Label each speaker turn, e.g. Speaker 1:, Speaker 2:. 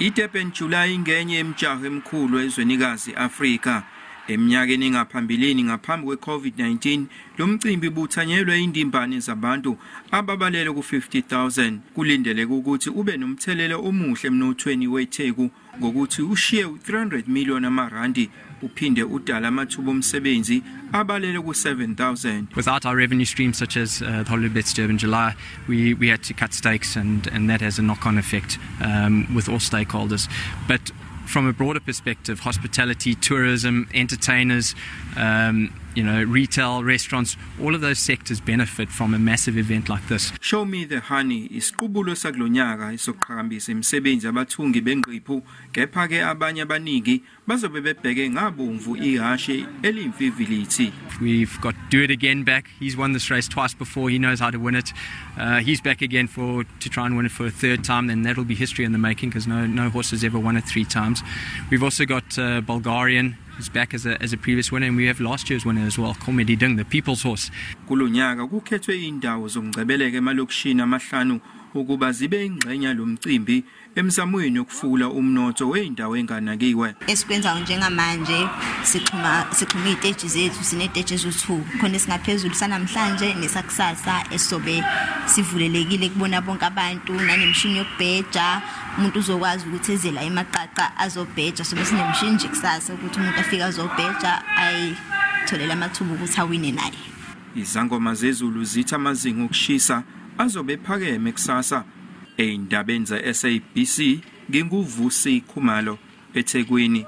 Speaker 1: I-Durban July ingenye yemijaho emikhulu ezwenikazi Afrika. Eminyakeni ngaphambilini ngaphambi kwe-COVID-19, lo mcimbi buthanyelwe indimbane zabantu ababalele ku-50,000. Kulindeleke ukuthi ube nomthelela omuhle emnothweni weTheku ngokuthi ushiye u-300 million amarandi, uphinde udala amathuba omsebenzi abalele ku-7,000.
Speaker 2: Without our revenue streams such as the Hollywoodbets Durban July, we had to cut stakes, and that has a knock-on effect with all stakeholders. But from a broader perspective, hospitality, tourism, entertainers, retail, restaurants, all of those sectors benefit from a massive event like this.
Speaker 1: Show Me the Honey isiqubulo sakulonyaka isoqhakambisa imisebenzi abathungi bengqiphu, kepha ke abanye abaningi bazobe bebheke ngabomvu ihashe elimfivilithi.
Speaker 2: We've got Do It Again back. He's won this race twice before. He knows how to win it. He's back again for to try and win it for a third time. Then that'll be history in the making, because no horse has ever won it three times. We've also got Bulgarian, who's back as a previous winner, and we have last year's winner as well, Comedy Ding, the people's horse.
Speaker 1: Kulonyaka kukhethwe indawo zokungcebeleka emalokishini amahlanu ukuba zibe ingxenye lomcimbi emzamweni yokufula umnotho weindawo enganakiwe.
Speaker 3: Esikwenzayo njengamanje, sixhuma iy'teji zethu. Siney'teji eziwu-2 khona, esingaphezulu sanamhlanje nesakusasa esizobe sivulelekile kubona bonke abantu, nanemishini yokubheja. Umuntu uzokwazi ukuthi eze la eMaqaqa azobheja. Sobe sinemishini nje kusasa ukuthi umuntu afike azobheja, ayitholele amathuba ukuthi awine naye.
Speaker 1: Izangoma zezulu zithi amazinga okushisa azobe ephakeme kusasa. Ey'ndabeni ze-SABC, nginguVusi Khumalo, eThekwini.